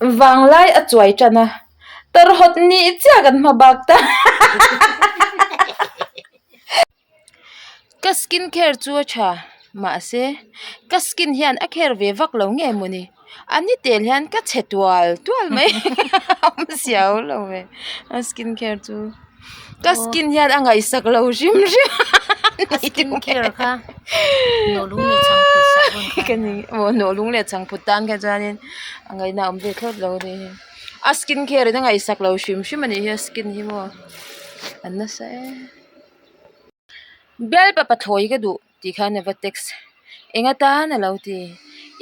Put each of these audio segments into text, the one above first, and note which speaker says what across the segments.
Speaker 1: Vanglai a chuai tan a, tawrhawt nih chiah kan hma bak ta. Ka skin care chu a tha mahse ka skin hian a care ve vak lo nge mawni a ni tel hian ka chhe tual tual mai a awm siau lo ve a skin care chu ka skin hian a ngaihsak lo hrim hrim
Speaker 2: a skin care kha nawhlung leh chhangphut sahbawn kha
Speaker 1: ka ni aw nawhlung leh chhangphut tan kha chuanin a ngaihna a awm ve thlawt lo a ni a skin care in a ngaihsak lo hrim hrim a nih hi a skin hi maw an nasa em. Bialpa pathlawi ka duh tih khan a va text eng atan a lo ti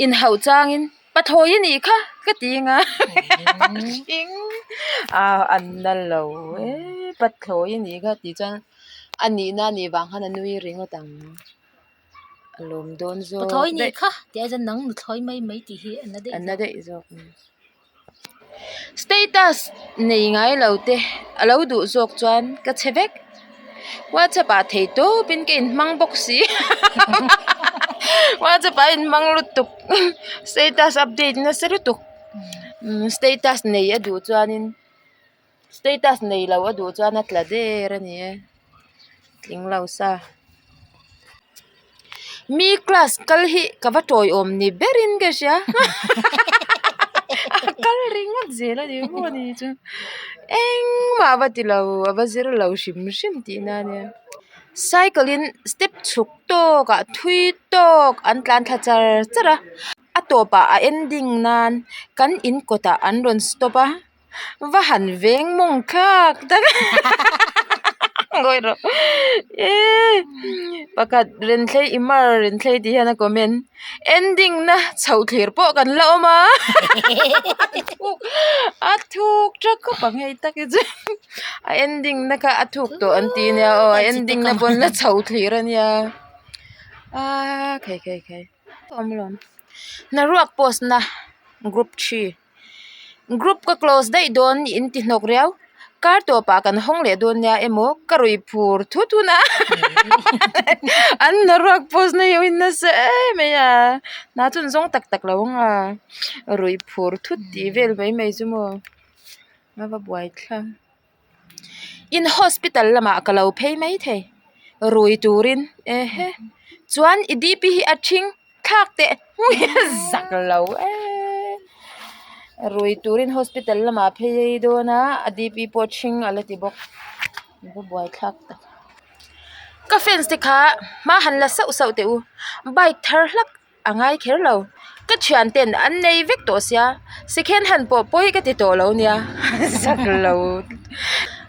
Speaker 1: inhauh changin pathlawi a nih kha ka ti anga hring a an na lo e pathlawi a nih kha tih chuan a nihna a nih vang khan a nui ringawt ang a lawm dawn zawk
Speaker 2: pathlawi a nih kha tih ai chuan nang nuthlawi mai mai tih hi a na daih
Speaker 1: a na daih zawk. Status nei ngai lo te a lo duh zawk chuan ka chhe vek whatsapp ah thei tawp in ka inhmang bawk si whatsapp ah a inhmang lutuk status update nasa lutuk status nei a duh chuan in status nei lo a duh chuan a tla der a ni e tling lo sa. Mi class kal hi ka va tawiawm ni berin ka hria a kal ringawt zel a ni maw ni chu engmah a va ti lo a va zir lo hrim hrim tihna a nia cycle in step chhuk tawk ah thui tawk an tlan thla char char a a tawpah a ending nan kan in kawtah an rawn stop a. Va han veng mawng thlak tak ngawi rawh eee pakhat renthlei i mar renthlei tih hian a comment ending na chhoh thlir pawh kan la awm a a thuk tha khawp ang hei tak hi chu a ending na kha a thuk tawh an ti nia aw a ending na pawn la chhoh thlir a nia aa khai khai khai awm lawm hnaruak post na group thi. Group ka close daih dawn in ti hnawk riau kar tawpah kan hawng leh dawn nia emaw ka rawi phur thut hun a an hnaruak post na hi a nasa em mai a hna chu an zawng tak tak lo ang a rawi phur thut tih vel mai mai chu maw a va buai thlak. In hospital lamah ka lo phei mai thei rui turin ehe chuan i dp hi a ṭhing thlak teh zak lo eee rui turin hospital lamah a phei dawn a a dp pawh a ṭhing a la ti bawk a va buai thlak tak ka fans te kha hma han la sauh sauh teh u bike thar hlak. A ngai kher lo. Ka thian ten an nei vek tawh sia, second hand pawh pawi ka ti tawh lo nia, zak lo.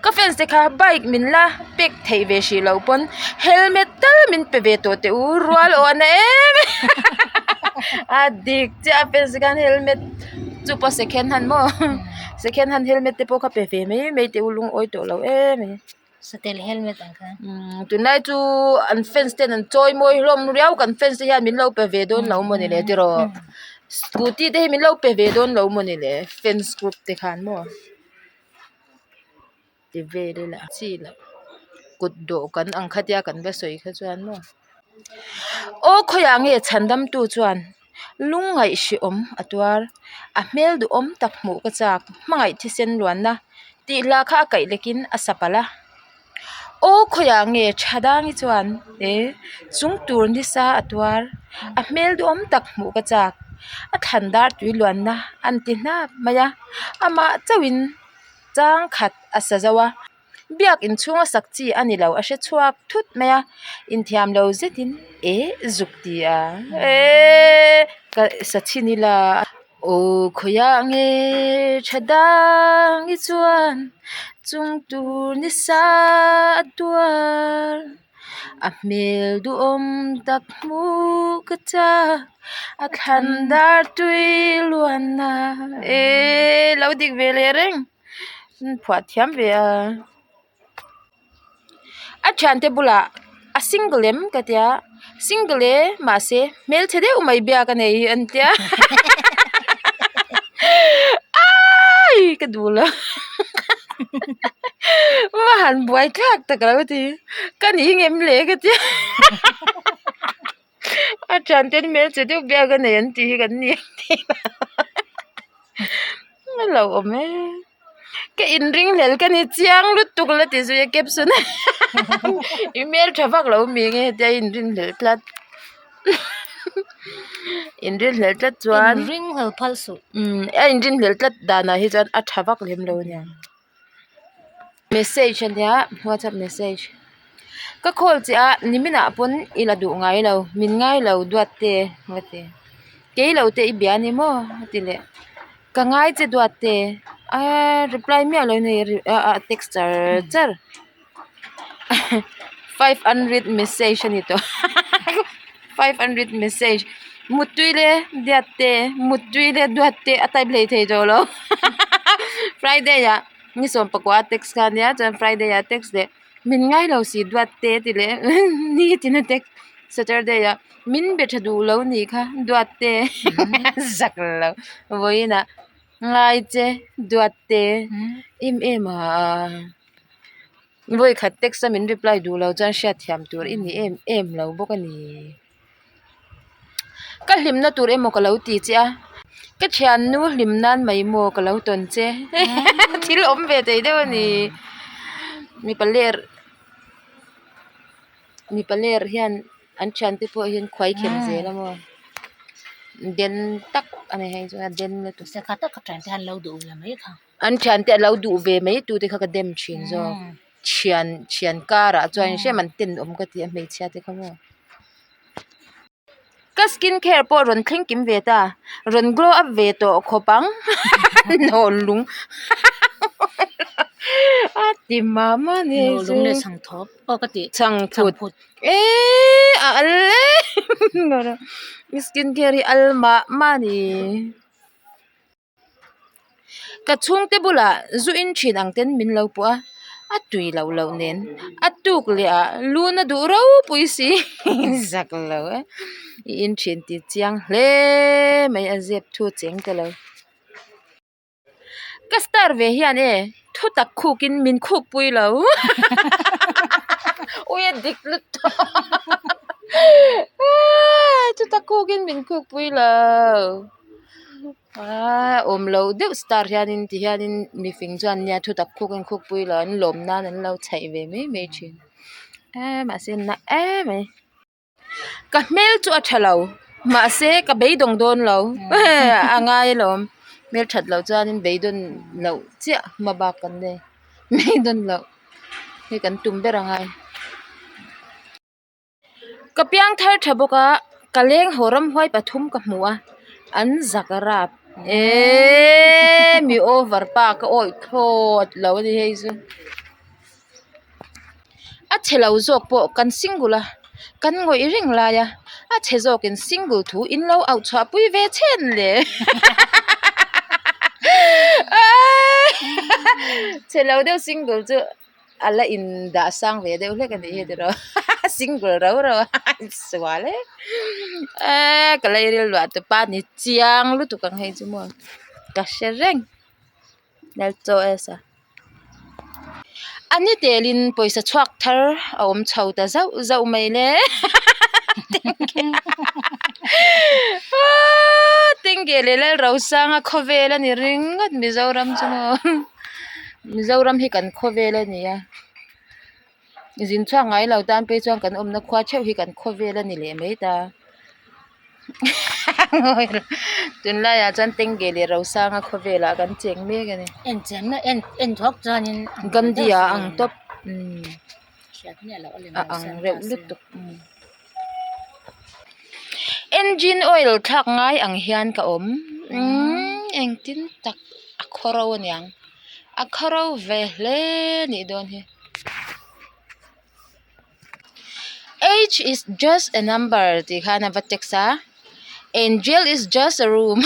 Speaker 1: Ka fans te kha bike min la pek theih ve hrih loh pawn helmet tal min pe ve tawh teh u, rual awh na em a dik chiah a fans te khan helmet chu pawh second hand maw second hand helmet te pawh kha pe ve mai mai teh u lungawi tawh lo em mai.
Speaker 2: Satel helmet ang kha.
Speaker 1: Umm tunlai chu an fans ten an chawi mawi hlawm riau kan fans te hian min lo pe ve dawn lo mawni le tiraw scooty te hi min lo pe ve dawn lo mawni le fans group te khan maw ti vel ila chi loh kut dawh kan ang kha tia kan va sawi kha chuan maw aw khawiah nge chhan dam tu chuan lungngaih hrehawm a tuar a hmel duhawm tak hmuh ka chak hmangaih thisen luanna tih hla kha a kaih lekin a sa palh a aw khawiah nge tha dangi chuan e chung tur nisa a tuar a hmel duhawm tak hmuh ka chak a thlan dar tui luanna an ti hnap mai a amah chauhin chang khat a sa zo a. Biak inchhunga sak chi a ni lo a hre chhuak thut mai a inthiam lo zetin eh zuk ti a eeee ka sa chhin ila aw khawiah nge tha dang i chuan chung tur ni sa a tuar a hmel duhawm tak hmuh ka chak a thlan dar tui luanna eee lo dik ve leh reng. Phuah thiam ve a a thiante bulah a single em ka tia single e mahse hmelchhe deuh mai biak a nei hi an tia aii ka duh lo va han buai thlak tak lo ti ka ni ngem le ka tia a thiante hmelchhe deuh biak a nei an tih hi kan ni. Lo awm e. Ka inring hlel ka ni chiang lutuk la ti zui a caption a i hmel tha vak lo mi nge hetia inrin hlel tlat inrin hlel tlat chuan
Speaker 2: Inring hlel phal suh.
Speaker 1: Umm a inrin hlel tlat danah hi chuan a tha vak lem lo aniang. Message ania whatsapp message ka call che a niminah pawn i la duh ngai lo min ngai lo duat te a ti kei lo te i bia a ni maw a ti leh. Ka ngai che duat te aaa reply miah lo nei a text char char 500 message a ni tawh 500 message muttui le diat te muttui le duat te a type hlei thei tawh lo friday ah ni sawm pakua a text kha ania chuan friday ah text leh min ngai lo si duat te a ti leh ni tin a text saturday ah. Min be tha duh lo nih kha Duatte zak lo vawiinah ngai che Duatte em em a vawi khat text a min reply duh lo chuan hriatthiam tur i ni em em lo bawk a ni. Ka hlimna tur emaw ka lo ti che a ka thiannu hlim nan mai maw ka lo tawn che thil awm ve thei deuh a ni mipa ler mipa ler hian. An thiante pawh hian khuai khem zel a maw den tak a ni hei chuan a den lutuk
Speaker 2: se kha tak ka thiante han lo duh ve mai kha
Speaker 1: an thiante a lo duh ve mai tu te kha ka dem thin zawk thian thian karah chuan hrem an tenawm ka ti a hmeichhia te kha maw ka skin care pawh rawn thleng kim ve ta rawn glow up ve tawh khawp ang nawn lung a ti mam a ni hei chu
Speaker 2: lung leh chhang thawp aw ka tih
Speaker 1: chhang phut. Eee a al e skin care hi al mah mah a ni ka chhungte bulah zu in thin ang ten min lo pawh a a tui loh loh nen a tuk leh ah lun a duh ropui si zak lo e i in thin tih chiang hle mai a zep thu cheng ta lo. Ka star ve hian e thu tak khukin min khuk pui lo ui a dik lutuk thu tak khukin min khuk pui lo aaa awm lo deuh star hianin ti hianin mifing chuan nia thu tak khukin khuk pui lo an lawm nan an lo chhaih ve mai mai thin eee mahse na em mai. Ka hmel chu a tha lo mahse ka beidawng dawn lo a ngai alawm hmel that loh chuanin beidawn loh chiah hma bak kan nei beidawn loh hi kan tum ber a ngai. Ka piang thar tha bawk a ka leng haw ramhuai pathum ka hmu a an zak rap eeee mi over pa ka awih thlawt lo a ni hei chu. A chhe lo zawk pawh kan single a kan ngawih reng lai a a chhe zawkin single thu in lo auh chhuah pui ve chhen le chhe lo deuh single chu a la in dah sang ve deuh hlek a nih hi tiraw single rau rau a sual e eee ka lei rilru ah tupa ni chiang lutuk ang hei chu maw ka hre reng. A ni telin pawisa chhuak thar a awm chho ta zauh zauh mai le Tengge leh Lalrosanga khawvel a ni ringawt Mizoram chu maw Mizoram hi kan khawvel a ni a zin chhuak ngai lo tan phei chuan kan awmna khua theuh hi kan khawvel a ni leh mai ta. Tunlaiah chuan Tengge leh Rosanga khawvelah kan cheng mek a ni.
Speaker 2: En cheng en en thuak chuanin
Speaker 1: Gandhi a ang tawp a ang reuh lutuk engine oil thlak ngai ang hian ka awm engtin tak a khawro aniang a khawro ve hle nih dawn hi. Age is just a number tih khan a va text a angel is just a room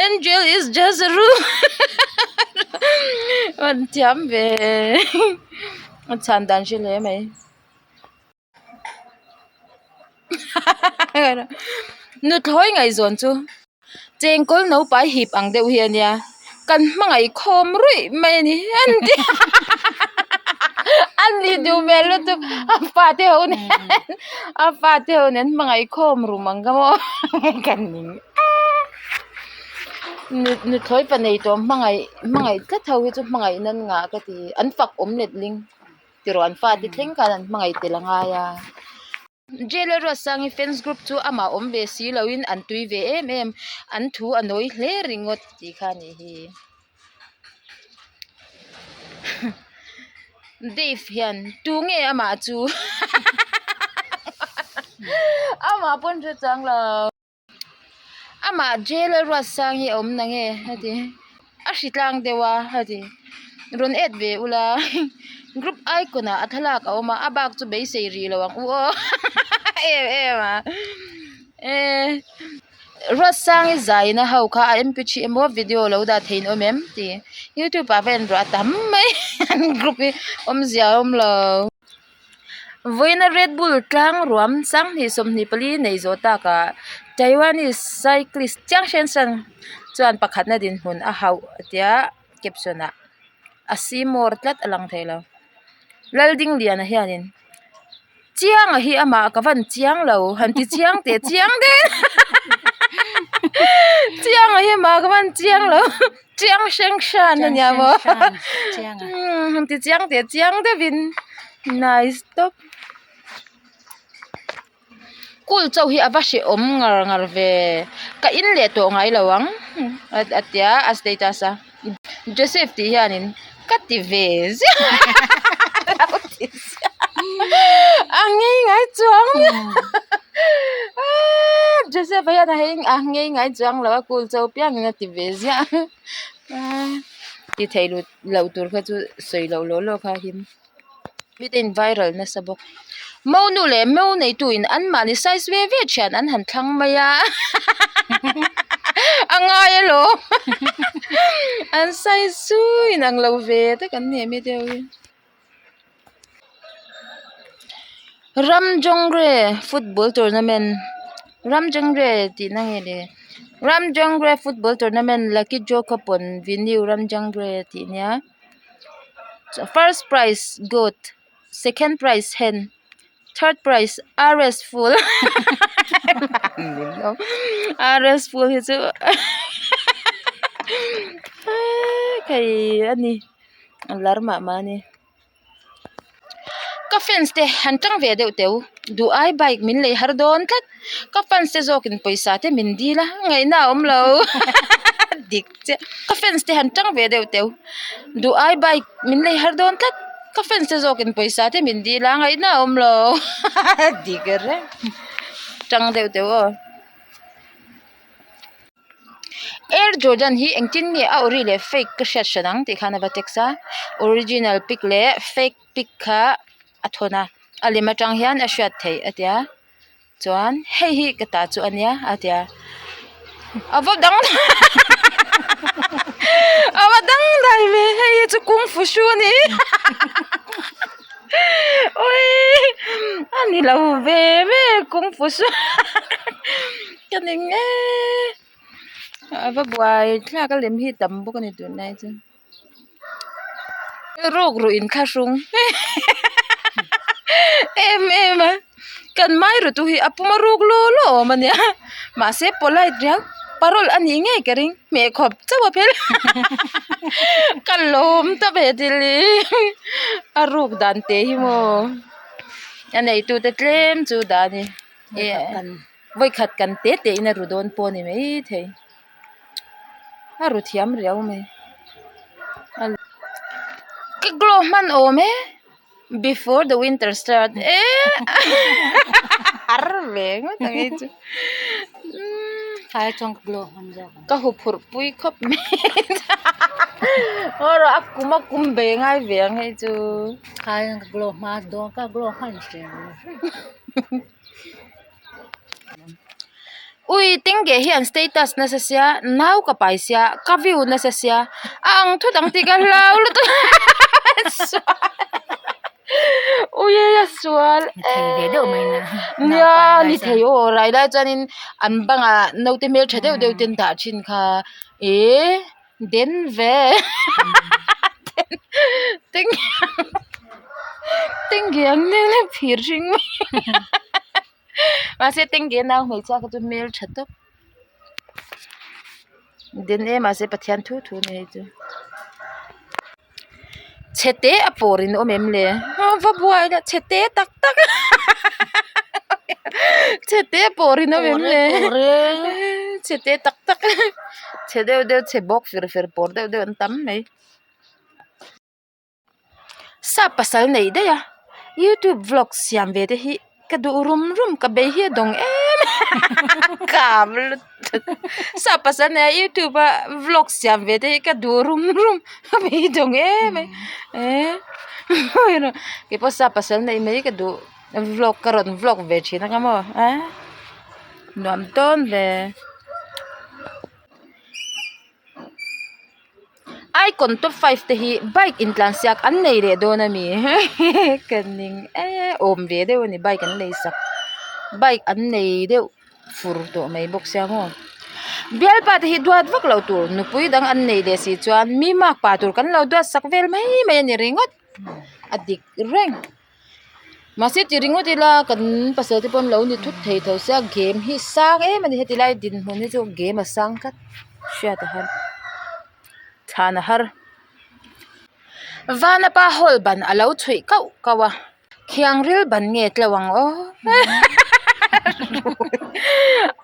Speaker 1: angel is just a room an thiam ve a chhan dan hre hle mai. Nuthlawi ngaihzawn chu chengkawl naupai hip ang deuh hi a nia kan hmangaih khawm ruih mai a ni an ti a ni duh hmel lutuk a fate ho nen a fate ho nen hmangaih khawm rum ang ka maw ka ning. Nuthlawi pa nei tawh hmangaih hmangaih tlat ho hi chu hmangaih nan ngah ka ti an fak awm let ling tiraw an fate thleng khan an hmangaih tel a ngai a. Jail a Ruatsangi fans group chu amah awm ve si loin an tui ve em em an thu a nawi hle ringawt tih kha a nih hi. Dave hian tu nge amah chu amah pawn hre chang lo. Amah jail a Ruatsang hi a awm na nge a ti a hri tlang deuh a a ti rawn et ve ula group icon ah a thlalak a awm a a bak chu beisei rih lo ang u aw em em a eh Ruatsangi zaina ho kha a mp3 emaw video lo dah theihin awm em ti youtube ah va en rawh a tam mai an group hi awmzia a awm lo. Vawiina Red Bull tlang ruam sanghnih 24 nei zawh takah Taiwanese cyclist Chiang Shenshan chuan pakhatna dinhmun a hauh a tia caption ah a seymour tlat a lang thei lo. Laldingliana hianin Chianga hi amah ka van chiang lo han ti chiang teh chiang deuh Chianga hi amah ka van chiang lo Chiang Shenshan a nia maw han ti chiang teh chiang deuhin nice tawp. Kul chauh hi a va hrehawm ngar ngar ve ka in leh tawh ngai lo ang a tia a status a Joseph tih hianin ka ti ve ziah a lo ti ziah a ngei ngai chuang Joseph a hian a hei a ngei ngai chuang lo a kul chauh piangin a ti ve ziah ti thei loh tur kha chu sawi loh law law kha a him. Miten viral nasa bawk. Mo nu leh mo neitu in an mahni size ve ve thian an han thlang mai a a ngai alawm an size chu inang lo ve tak an ni a mi deuh hi. Ramjongre football tournament Ramjongre tihna nge le Ramjongre football tournament lucky draw coupon venue Ramjongre tih nia. First prize goat second prize hen third prize R_S full R_S full hi chu hei a ni a lar mah mah a ni ka fans te han tang ve deuh teu duh ai bike min lei har dawn tlat ka fans te zawkin pawisa te min dil a ngaihna a awm lo dik chiah ka fans te han tang ve deuh teu duh ai bike min lei har dawn tlat ka fans te zawkin pawisa te min dil a ngaihna a awm lo dik reng tang deuh teu aw. Air Jordan hi engtin nge a ori leh fake ka hriat hran ang tih khan a va text a original pic leh fake pic kha a thawn a a lem atang hian a hriat theih a tia chuan hei hi ka ta chu a nia a tia a va dang a va dang dai ve hei hi chu kungfu shoe a ni awii a ni lo ve ve kungfu shoe ka ni nge a va buai thlak a lem hi tam bawk a ni tunlai chu ruk ruh in thlahrung em em a kan mai ru tu hi a puma ruk law law awm a nia mahse polite riau parole a nih ngei ka ring hmeh khawp chauh a phel ka lawm ta ve thil hi a ruk dan te hi maw a neitu te tlem chu dah a ni. Vawikhat kan te te in a ru dawn pawh a ni maithei a ru thiam riau mai ka glow hman awm e before the winter start eh har ve ngawt ang hei chu ka huphurh pui khawp mai aw rawh a kum a kum ve ngai ve ang hei chu. Ui tengge hian status nasa sia nau ka pai sia ka view nasa sia a ang thut ang tih ka hlau lutuk ui a sual nia ni thei aw rai lai chuanin an bangah naute hmeltha deuh deuh te an dah thin kha eh den ve tengge ang nen a phir hring mai mahse tengge nau hmeichhia kha chu hmeltha tawp. Den e mahse Pathian thu thu a ni hei chu. Chhete a pawr in awm em le va buai la chhete tak tak chhete a pawr in awm em le chhete tak tak chhe deuh deuh chhe bawk fer fer pawr deuh deuh an tam mai sap pasal neih daih a youtube vlog siam ve te hi ka duh rum rum ka bei hi a dawng em kam lutuk sap pasal nei a youtube a vlog siam ve te hi ka duh rum rum ka bei dawng em a eh keipawh sap pasal neih mai ka duh vlog ka rawn vlog ve thin anga maw eh nuam dawn ve. Icon top five te hi bike intlansiak an nei leh dawn a mi ka ning e awm ve deuh a ni bike an nei sak bike an nei deuh fur tawh mai bawk sia maw bialpa te hi duat vak loh tur nupui dang an nei leh si chuan mi makpa tur kan lo duat sak vel mai mai a ni ringawt a dik reng. Mahse ti ringawt ila kan pasal te pawh an lo ni thut thei tho sia game hi sang em a ni heti lai dinhmun hi chu game a sang tlat hriat a har chhan a har vanapa hall ban a lo chhuih kauh kauh a khiang ril ban nge tlo ang aw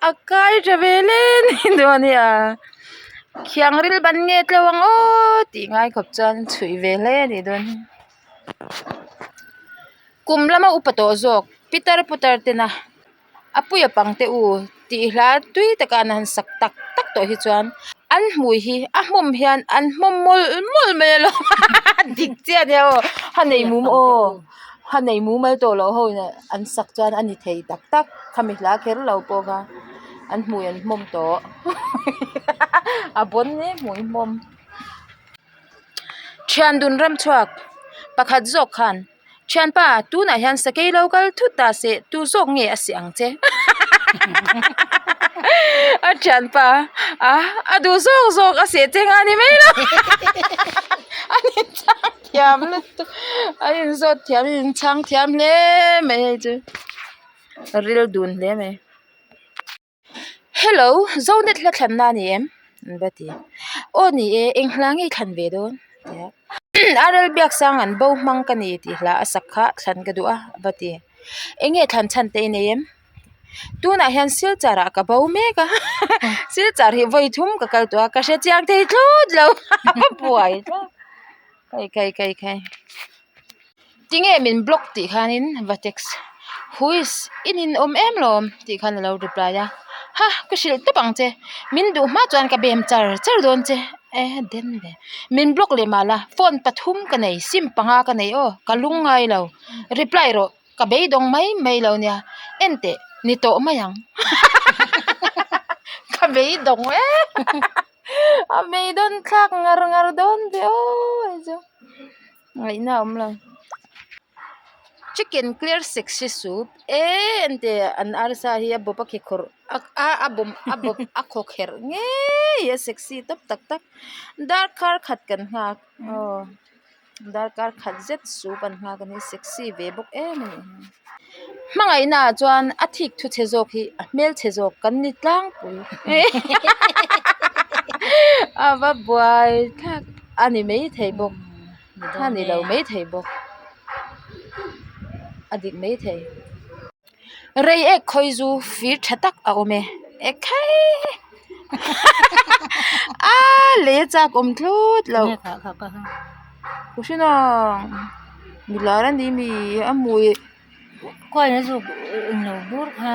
Speaker 1: a kai tha ve hle ni dawn hi a khiang ril ban nge tlo ang aw tih ngai khawp chuan chhuih ve hle a nih dawn hi. Kum lama upa tawh zawk pitar putar tena a puia pang te u tih hla tui taka an han sak tak tak tawh hi chuan an hmui hi a hmawm hian an hmawm mawlh mawlh mai alawm dik chiah ania aw ha nei mum aw ha nei mumal tawh loh ho in an sak chuan a ni thei tak tak khami hla kher lo pawh kha an hmui an hmawm tawh a bawn e hmui hmawm. Thian dun ram chhuak pakhat zawk khan thianpa tunah hian sakei lo kal thut ta se tu zawk nge a seh ang che a thianpa a a duh zawk zawk a seh che nga ni mai lo a inchhang thiam lutuk a inzawt thiam a inchhang thiam hle mai hei chu ril dun hle mai. Hello, Zonet hla thlanna a ni em? An va ti. Aw ni e, eng hla nge i thlan ve dawn? A ti a. Rel biak sang an bo hmang ka ni tih hla a sak kha thlan ka duh a, a va ti. Eng nge thlan chhan te i nei em? Tunah hian Silchar ah ka bo mek a, Silchar hi vawi thum ka kal tawh a, ka hre chiang thei tlut lo, a va buai tlat. Kai kai kai kai. Tinge min block tih khanin va text huiss i nin awm em lawm tih khan alo reply a ha ka hrilh tawp ang che min duh hma chuan ka bem char char dawn che e den ve min block leh mah la phone pathum ka nei sim panga ka nei aw ka lung ngai lo reply rawh ka beidawng mai mai lo nia en teh ni tawh mai ang ka beidawng em a beidawn thlak ngar ngar dawn ve aw hei chu. Ngaihna a awm lo. Chicken clear sexy soup e ente an arsa hi a bawp a kekawr a a bawm a bawp a khawkherh ngei a sexy tawp tak tak darkar khat kan nghak aw darkar khat zet soup an nghak a ni sexy ve bawk em a ni. Hmangaihna ah chuan a thik thu chhe zawk hi a hmel chhe zawk kan ni tlangpui a va buai thlak a ni maithei bawk a ni lo maithei bawk a dik maithei rei ek khawi zu fir tha tak a awm e ekhei a lei a chak awm tlut loh. Milar a ni mi a hmui
Speaker 2: khuaina zuk englo bur kha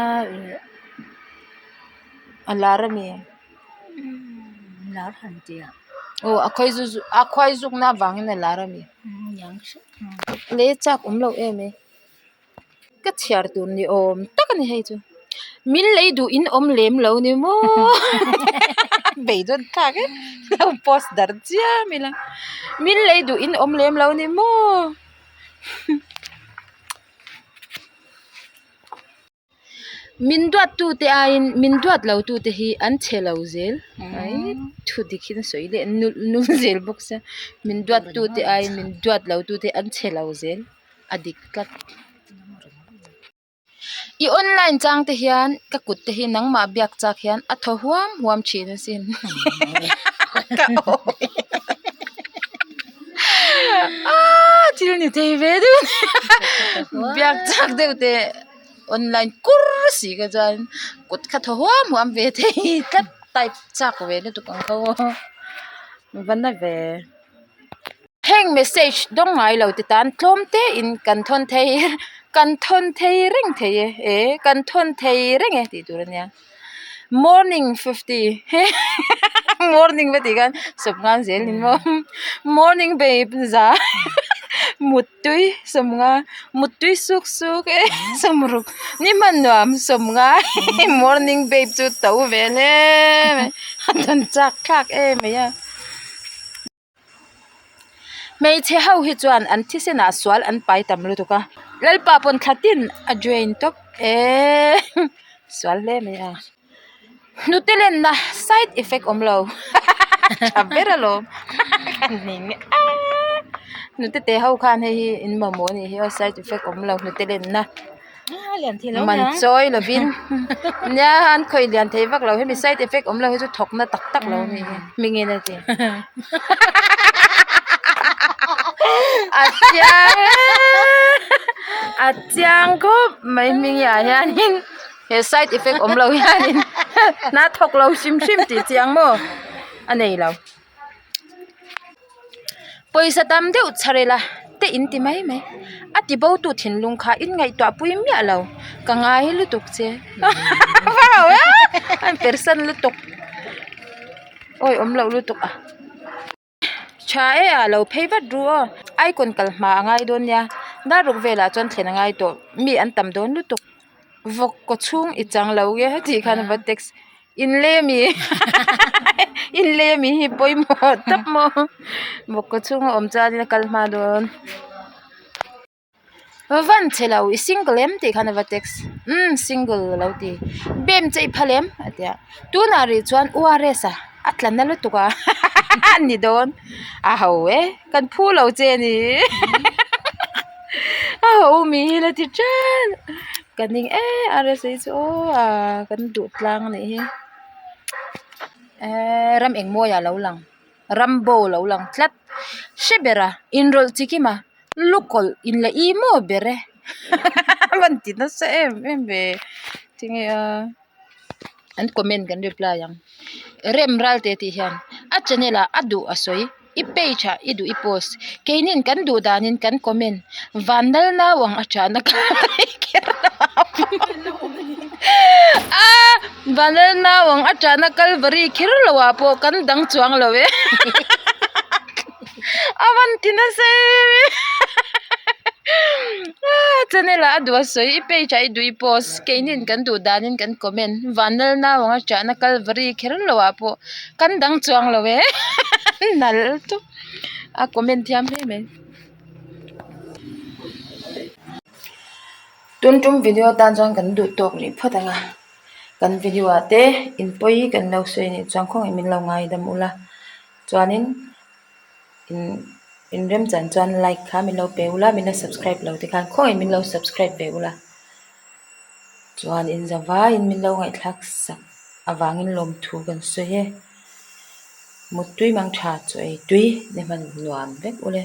Speaker 1: a lar a mi
Speaker 2: lar han tih ah
Speaker 1: aw a khawi zu a khuai zuk na avangin a lar a mi lei chak awm loh em e ka chhiar tur ni awm tak a ni hei chu min lei duh in awm lem lo ni maw beidawn thlak e lo post darh chiam ila min lei duh in awm lem lo ni maw min duat tu te aiin min duat lo tu te hi an chhe lo zel mai thu dik hi an sawi leh nulh nulh zel bawk sia min duat tu te aiin min duat lo tu te an chhe lo zel a dik tlat. I online chang te hian ka kut te hi nangmah biak chak hian a thaw huam huam thin asin. Ka awi. Aaa thil ni thei ve deuh a ni. Biak chak deuh te online kur si kha chuan kut kha thaw huam huam ve thei tlat type chak ve lutuk ang kho va na ve. Heng message dawng ngai lo te tan tlawm te in kan thawn thei kan thawn thei reng thei e e kan thawn thei reng e tih tur a nia morning fifty morning va tih khan sawmnga zel ni maw morning babe za muttui sawmnga muttui suk suk e sawmruk ni hman nuam sawmnga morning babe chu to ve hle mai a dan chak thlak em mai a. Hmeichhe ho hi chuan an thisenah sual an pai tam lutuk a Lalpa pawn thla tin a drain tawp eee sual hle mai a hnute lenna side effect awm lo tha ber alawm ka ning a hnute te ho khan hei hi in mamawh a nih hi aw side effect awm lo hnute lenna. Man chawi lovin nia an khawih lian thei vak lo hemi side effect awm lo hi chu thawk na tak tak lo anih hi hmingin a ti a chiang a chiang khawp mai hming ah hianin he side effect awm lo hianin hna thawk lo hrim hrim tih chiang maw a nei lo. Pawisa tam deuh chhar ila te in ti mai mai a ti bo tu thinlung kha in ngaihtuah pui miah lo ka ngai lutuk che wow a in persan lutuk awi awm loh lutuk a tha e ah lo phei vat ru aw icon kal hma a ngai dawn nia dar ruk velah chuan thlen a ngai tawh mi an tam dawn lutuk vawk kaw chhung i chang lo nge tih khan va text. Inlemi inlemi hi pawimawh tak maw vawk kaw chhunga awm chuanin a kal hma dawn van che lo i single em tih khan a va text umm single a lo ti bem che i phal em a ti a tunah rih chuan ORS a a tla na lutuk a a ni dawn a ho e kan phu lo che a ni. A ho mi hi la ti ṭan ka ning e a rsa hi chu aw ah kan duh tlang a nih hi eee ram eng mawi ah lo lang rambo lo lang tlat hre ber a inrawlh chi kim a lukawlh in la i maw ber e a van ti nasa em em ve tinge a. An comment kan reply ang. Rem Ralte tih hian a channel ah a duh a sawi i page ah i duh i post keinin kan duh danin kan comment van nal nau ang a chahna kha a van nal nau ang a chahna kalvari kher lo ah pawh kan dang chuang lo e a van ti nasa em em channel ah a duh a sawi i page ah i duh i post keinin kan duh danin kan comment vanlal naupang a chahna kalvari kher lo ah pawh kan dang chuang lo e nal tawp a comment thiam hle mai. Tun tum video tan chuan kan duh tawk rih phawt ang a kan video ah te in pawi kan lo sawi anih chuan khawngaih min lo ngaidam ula chuanin. In remchan chuan like kha min lo pe ula min la subscribe lo te khan khawngaih min lo subscribe ve ula chuan in za vaiin min lo ngaihthlak sak avangin lawmthu kan sawi e muttui mang tha chaw ei tui ni hman nuam vek ule.